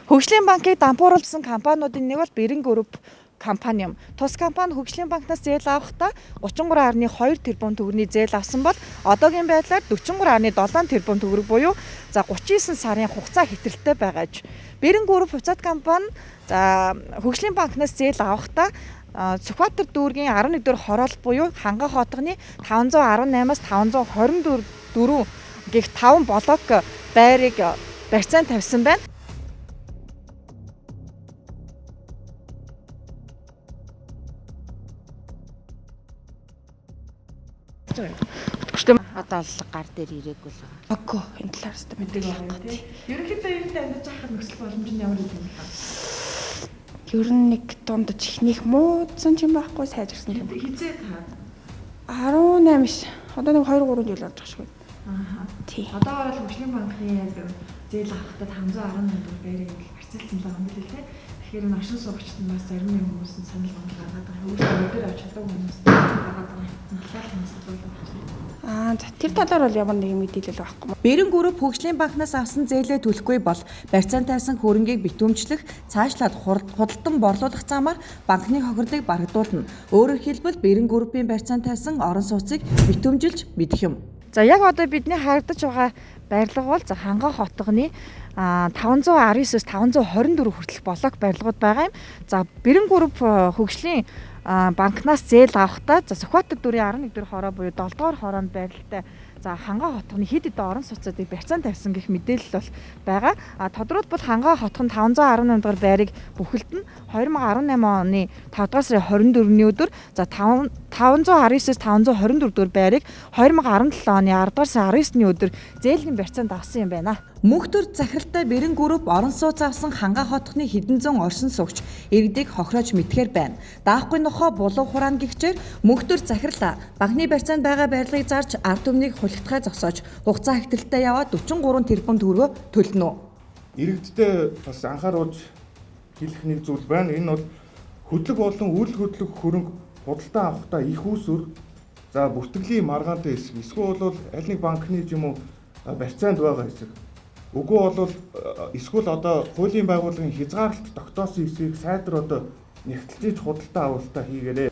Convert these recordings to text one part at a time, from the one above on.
Хөгжлийн банкыг дампууруулсан компаниудын нэг бол Бэрэн Group компани юм. Тус компани Хөгжлийн банкнаас зээл авахдаа 33.2 тэрбум төгрөгийн зээл авсан бол одоогийн байдлаар 43.7 тэрбум төгрөг буюу за 39 сарын хугацаа хэтрэлтэй байгаа аж. Бэрэн Group хувьцаат компани за Хөгжлийн банкнаас зээл авахдаа Сүхбаатар дүүргийн 11 дэх хороол буюу Хангай хотгоны 518-аас 524 гэх 5 блок байрыг барьцаанд тавьсан байна. Өтгөртэй Одоо л гар дээр ирээгүй л байгаа. Окей, энэ талаар өстө мэдээлэл авах гэдэг. Ерөнхийдөө ер нь амьдарч байхад нөхцөл боломж нь ямар юм бэ? Ер нь нэг дундаж ихнийх муудсан ч юм байхгүй сайжирсан юм. Хизээ та. 18 ш. Одоо нэг 2 3 жил болж байгаа шүү. Аа. Тий. Одоо бол Хөгжлийн банкны яг зээл авахдаа 518 дугаар байрыг барьцаалсан байгаа юм билээ те. Тэгэхээр энэ оршин суугчид нь бас зарим нэг хүмүүс нь санал бонгол гаргаад байгаа. Өөрсдөө өдөр авч чадаагүй хүмүүс гаргаад байгаа. Энэ талаар танаас асуулт авчихсан. Аа за тэр талаар бол ямар нэгэн мэдээлэл байхгүй. Бэрэн Group Хөгжлийн банкнаас авсан зээлээ төлөхгүй бол барьцаан тавьсан хөрөнгийг битүүмжлэх, цаашлаад худалдан борлуулах замаар банкны хохирлыг барагдуулна. Өөрөөр хэлбэл Бэрэн Group-ийн барьцаан тавьсан орон сууцыг битүүмжилж мэдэх юм. За яг одоо бидний харагдаж байгаа барилга бол за Хангай хотгоны 519-өөс 524 хүртэлх блок барилгууд байгаа юм. За Бэрэн Group Хөгжлийн банкнаас зээл авахдаа за Сүхбаатар дүүрийн 11 дэх хороо буюу 7 дугаар хороонд байралтай за Хангай хотгоны хэд хэдэн орон сууцуудыг барьцаан тавьсан гэх мэдээлэл бол байгаа. А тодорхойлбол Хангай хотгон 518 дугаар байрыг бүхэлд нь 2018 оны 5 дугаар сарын 24-ний өдөр за 519-өөс 524 дугаар байрыг 2017 оны 10 дугаар сарын 19-ний өдөр зээлийн барьцаанд авсан юм байна. Мөнх төр захиралтай Бэрэн Group орон сууц авсан Хангай хотгоны хэдэн зуун оршин суугч иргэдийг хохироож мэдхээр байна. Даахгүй нохоо булуу хураан гихчээр мөнх төр захирлаа банкны барьцаанд байгаа барилгыг зарж ард түмнийг хулигдахаа зогсоож хугацаа хэтрэлтэй яваад 43 тэрбум төгрөгөө төлнө үү? Иргэдтэй бас анхааруулж хэлэх нэг зүйл байна. Энэ бол хөдлөг болон үл хөдлөх хөрөнгө худалдан авахдаа их үүсвэр за бүртгэлийн маргаантай хэсэг эсвэл бол аль нэг банкны ч юм уу барьцаанд байгаа хэсэг. Үгүй бол эсвэл одоо хуулийн байгууллагын хязгаарлалт тогтоосон хэсгийг сайтар одоо нэгтэлж худалдан авалтаа хийгээрэй.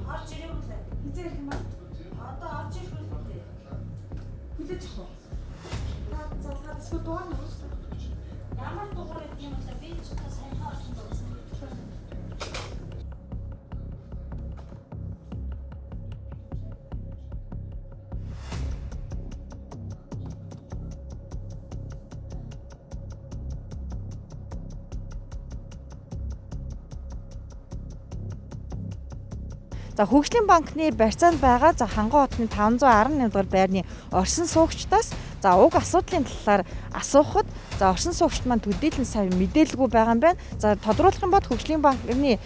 Орж ирээгүй лээ. Хизээ ирэх юм бэ? Одоо орж ирэх үү? Хүлээж авах уу? Та залгаад эсвэл дугаар нь өгөөч. Ямар дугаар гэдэг юм бэ? Би ч одоо саяхан орсон байсан. За Хөгжлийн банкны барьцаанд байгаа за Хангай хотны 518 дугаар байрны оршин суугчдаас за уг асуудлын талаар асуухад за оршин суугчд маань төдийлөн сайн мэдээлэлгүй байгаа юм байна. За тодруулах юм бол Хөгжлийн банкны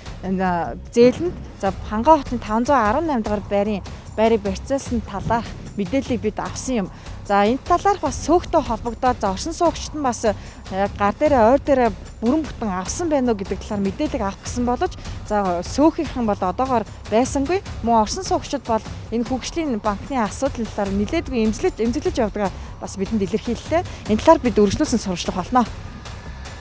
зээлэнд за Хангай хотны 518 дугаар байрын байрыг барьцаалсан талаарх мэдээллийг бид авсан юм. За энэ талаарх бас сөөхтэй холбогдоод за оршин суугчид нь бас яг гар дээрээ ойр дээрээ бүрэн бүтэн авсан байна уу гэдэг талаар мэдээлэл авах гэсэн боловч за сөөхийнхэн бол одоогоор байсангүй. Мөн оршин суугчид бол энэ Хөгжлийн банкны асуудлын талаар нэлээдгүй эмзэглэж явдгаа бас бидэнд илэрхийллээ. Энэ талаар бид өргөжлүүлсэн сурвалжлах болно.